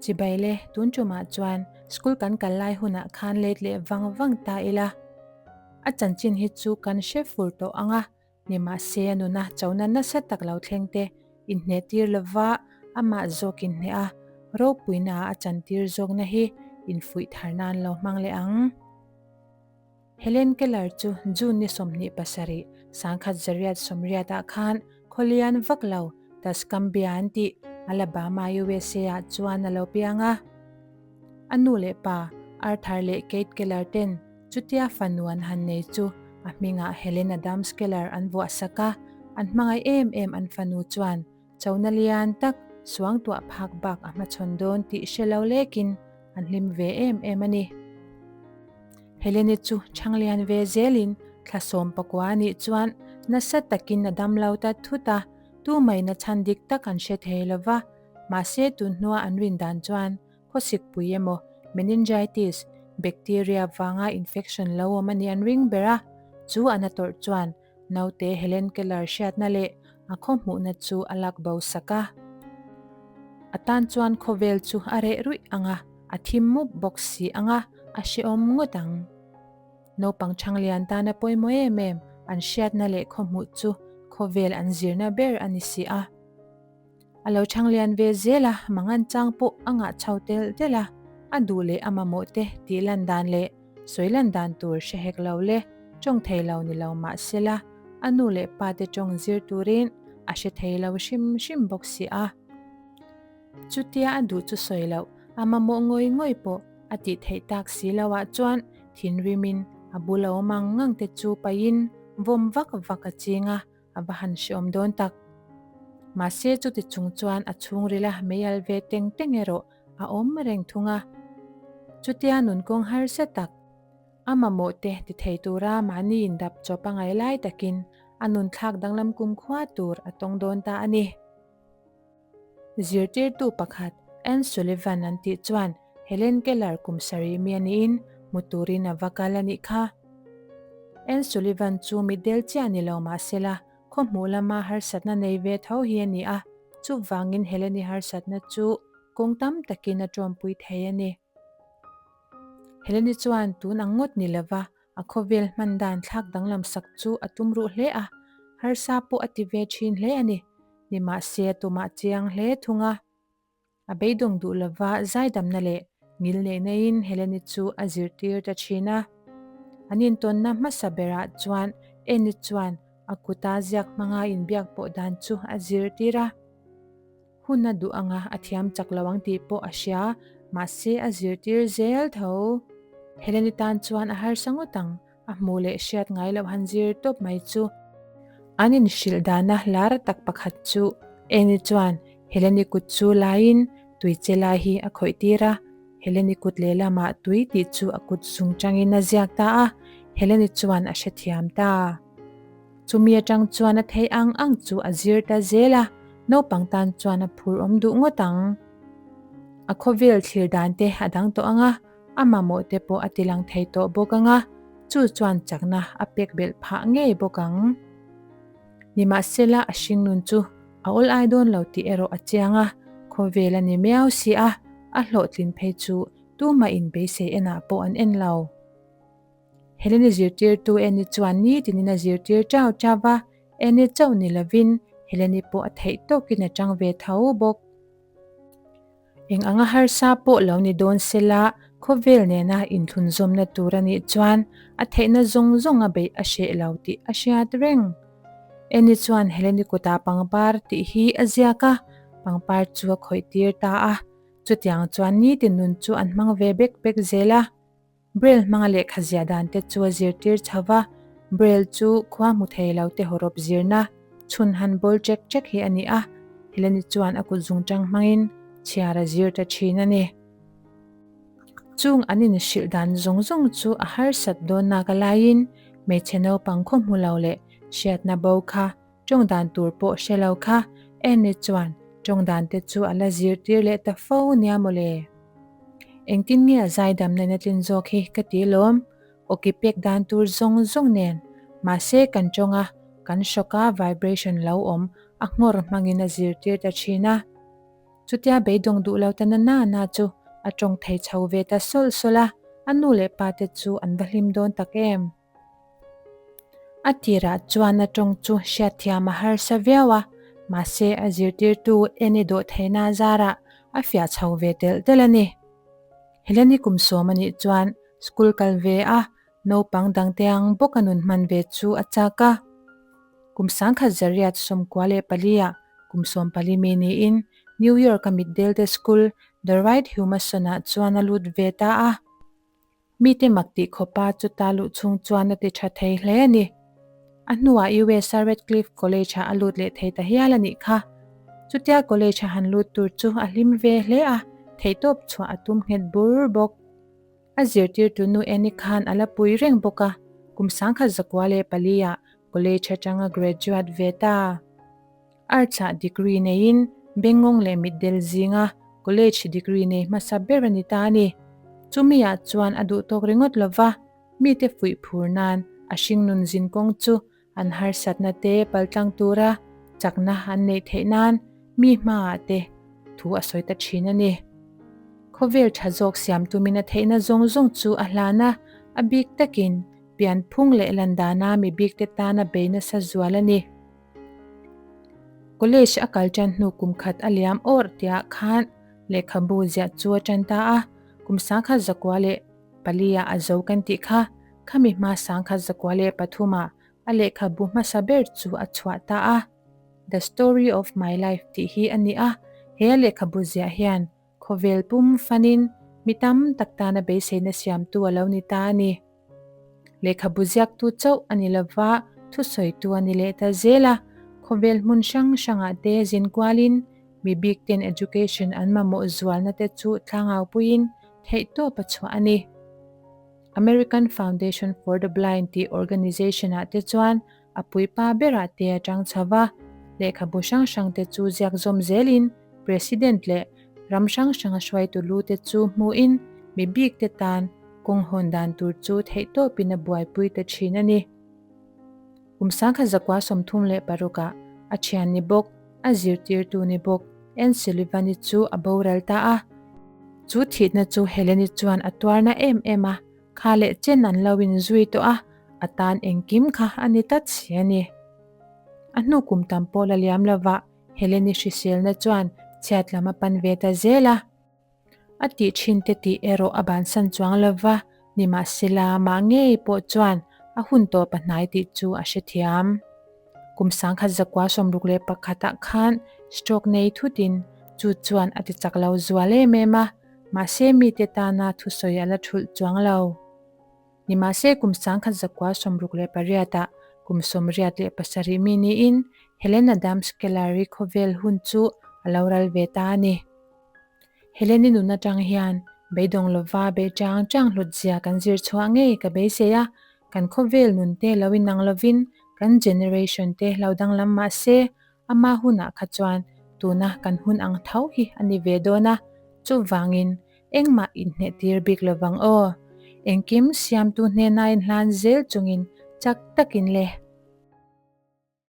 Chibai le, tun tumah chuan school kan kal lai hunah khan let leh vang vang ta ila. A chanchin hi chu kan hre fur tawh ang a, nimahse a nuna chona nasa tak lo thleng te inhneh tir lova amah zawk inhneh a, ropuina a chantir zawkna hi infuih thar nan lo hmang leh ang. Helen Keller chu June ni 27, 1980 ah khan khawlian vak lo Tuscumbia an tih Alabama, USA ah chuan a lo piang a. A nu leh pa Arthur leh Kate Keller ten chutia fanu an han nei chu a hmingah Helen Adams Keller an vuah sak a, an hmangaih em em an fanu chuan Chona lian tak suangtuah phak bak a hmachhawn dawn tih hre lo lekin an hlim ve em em a ni. Helene chu chhang lian ve zelin thla 19 a nih chuan nasa takin a dam lo ta thut a, tu maina chhan dik tak an hre thei lo va, mahse tun hnua an rin dan chuan khawsikpui emaw meningitis, bacteria vanga infection lo awm a nih an ring ber a, chu an a tawrh chuan Naute Helen Keller hriatna leh a khaw hmuhna chu a lak bo sak a. A tan chuan khawvel chu a reh ruih ang a, a thim mup bawk si ang a, a hrehawm ngawt ang. Naupang Thanglian tana pawimawh em em an hriatna leh khaw hmuh chu khawvel an zirna ber a ni si a. A lo chhanglian ve zel a, mangan chang pawh a ngah chho telh telh a, a duh leh a mamawh te tih lan dan leh sawi lan dan tur hre hek lo le, tawng thei lo ni lo mah sela, a nu leh pa te tawng zir turin a hre thei lo hrim hrim bawk si a. Chutia a duh chu sawi loh, a mamawh ngawi ngawi pawh a tih theih tak si lo ah chuan thinrimin a bul a awm ang ngang te chu paihin vawm vak vak a ching a, A va han hreawm dawn tak. Mahse chuti chung chuan a chhungrila meial ve teng teng erawh a awm reng thung a. Chutia nunkawng harsa tak, a mamawh te ti thei tura mahni indap chawp a ngai lai takin a nunthlak danglam kumkhua tur a tawng dawn ta a ni. Zirtirtu pakhat, Ann Sullivan an tih chuan Helen Keller kum sarih mi a niin hmu turin a va kal a nih kha. Ann Sullivan chu mitdel chiah ni lo mah sela, khaw hmuh lama harsatna nei ve tho hi a ni a, chuvangin Helen-i harsatna chu kawng tam takin a tawmpui thei a ni. Helen-i chuan tun ang ngawt ni lova a khawvel hman dan thlak danglam sak chu a tum ruh hle a, harsa pawh a ti ve thin hle a ni. Nimahse a tumah chiang hle thung a. A beidawng duh lova zaidamna leh ngilneihnain Helen-i chu a zirtir ta thin a. An intawnna hmasa berah chuan Anne-i chuan a kuta ziak hmanga inbiak pawh dan chu a zirtir a. Hun a duh anga a thiam chak lo ang tih pawh a hria, mahse a zirtir zel tho. Heleni tan chuan a harsa ngawt ang, a hmuh leh hriat ngai loh han zir tawp mai chu. An inhrilh dana lar tak pakhat chu Annie chuan Heleni kut chu laiin tui che lai hi a khawih tir a, Heleni kut lehlamah tui tih chu a kut zung tangin a ziak ta a, Heleni chuan a hrethiam ta. Chumi atang chuan a theih ang ang chu a zir ta zel a, naupang tan chuan a phur awm duh ngawt ang. A khawvel thlir dan te a dang tawh ang a, a mamawh te pawh a ti lang thei tawh bawk ang a, chu chuan chakna a pek belh phah ngei bawk ang. Nimahsela a hringnun chu a awl ai dawn lo tih erawh a chiang a, khawvel a ni miau si a, a hlawhtlin phei chu tumah inbeisei enah pawh an en lo. Heleni zirtirtu Annie chuan nitinin a zirtir chau chau va, Annie chauh ni lovin Heleni pawh a theih tawkin a chang ve tho bawk. Eng anga harsa pawh lo ni dawn sela, khawvel nena inthlunzawmna tur a nih chuan a theihna zawng zawng a beih a hreh lo tih a hriat reng. Annie chuan Heleni kutah pangpar tih hi a ziak a, pangpar chu a khawih tir ta a, chutiang chuan nitin nun chu an hmang ve bek bek zel a. Braille hmanga lehkha ziah dan te chu a zirtir chho va, Braille chu khua hmu thei lo te hawrawp zirna, chhun han bawl chek chek hi a ni a, Heleni chuan a kut zungchang hmangin chhiar a zir ta thin a ni. Chung an inhrilh dan zawng zawng chu a harsat dawn nak a laiin hmeichhe naupang khaw hmu lo leh hriatna bo kha Tawng dan tur pawh hre lo kha Annie chuan tawng dan te chu a la zirtir leh ta fo nia mawle. Engtin nge a zaidam nen a tlin zawk hi ka ti lawm, awki pek dan tur zawng zawng nen. Mahse kan tawng a, kan hrawk a vibration lo awm a nghawr hmangin a zirtir ta thin a. Chutia beidawng duh lo ta na na na chu a tawng thei chho ve ta sawlh sawlh a, a nu leh pa te chu an va hlim dawn tak em. A tirah chuan a tawng chu hriatthiam a harsa viau a, mahse a zirtirtu en i dawh theihna zarah a fiah chho ve telh telh a ni. Heleni kum sawm a nih chuan school kal ve a, naupang dangte ang bawk a nun hman ve chu a chak a. Kum sangkhat zariat 94 ah kum 14 mi niin New York a mitdelte school The Wright Humason-ah chuan a lut ve ta a. Mite mak tih khawpa chuta luh chhung chuan a ti tha thei hle a ni. A hnuah US-a Radcliffe College-ah a lut leh thei ta hial a nih kha. Chutia college-a han lut tur chu a hlim ve hle a, theihtawp chhuah a tum nghet bur bawk. A zirtirtu nu Annie khan a la pui reng bawk a, kum 1904-ah college atanga graduate ve ta. Arts-ah degree neiin Bengngawng leh Mitdel zinga college degree nei hmasa ber a ni ta a ni. Chumi-ah chuan a duh tawk ringawt lo va, mite fuih phur nan a hringnun zin kawng chu an harsatna te paltlang tura chakna an neih theih nan mi hmaah te thu a sawi ta thin a ni. Khawvel tha zawk siam tumin a theihna zawng zawng chu a hlan a, a bik takin pianphung leh landana mi bikte tana bei nasa zual a ni. College a kal tan hnu kum khat a liam awrh tiah khan lehkhabu ziah chu a tan ta a, kum 1904 ah a zo kan tih kha, khami hma 1903 ah a lehkhabu hmasa ber chu a chhuah ta a. The Story of My Life tih hi a ni a, he a lehkhabu ziah hian khawvel pum fanin mi tam tak tana beiseina siamtu a lo ni ta a ni. Lehkhabu ziaktu chauh a ni lova, thusawitu a ni leh ta zel a, khawvel hmun hrang hrangah te zin kualin mi bikten education an mamawh zualna te chu tlangaupuiin theihtawp a chhuah a ni. American Foundation for the Blind tih organization-ah te chuan a puipa berah te a tang chho va, lehkhabu hrang hrang te chu ziak zawm zelin President leh ram hrang hranga hruaitu lu te chu hmuhin mi bik te tan kawng hawn dan tur chu theihtawpin a buaipui ta thin a ni. Kum 1936 ah a thian ni bawk, a zirtirtu ni bawk Anne Sullivan-i chu a boral ta a. Chu thihna chu Helen-i chuan a tuarna em em a, Kha leh chen an lo inzui tawh a, a tan engkim kha a ni tlat si a ni. A hnu kum tam pawh la liam lovah Heleni hriselna chuan chhiat lam a pan ve ta zel a. A tih thin te tih erawh a bansan chuang lova, nimahsela mah ngei pawh chuan a hun tawp a hnai tih chu a hrethiam. Kum 1961 ah khan stroke nei thutin chu chuan a ti chak lo zual em em a. Mahse mite tana thusawi a la thulh chuang lo. Nimahse kum 1968 ah kum 87 mi niin Helen Adams Keller-i khawvel hun chu a lo ral ve ta a ni. Helen-i nun atang hian beidawng lova beih chang chang hlut zia kan zir chhuah ngei ka beisei a, kan khawvel nun te lo inang lovin kan generation te lo danglam mahse Ama hunah kha chuan tuna kan hun ang tho hi a ni ve dawn a, chuvangin engmah inhnehtir bik lovang aw. Engkim siamtu hnena inhlan zel chungin chak takin le.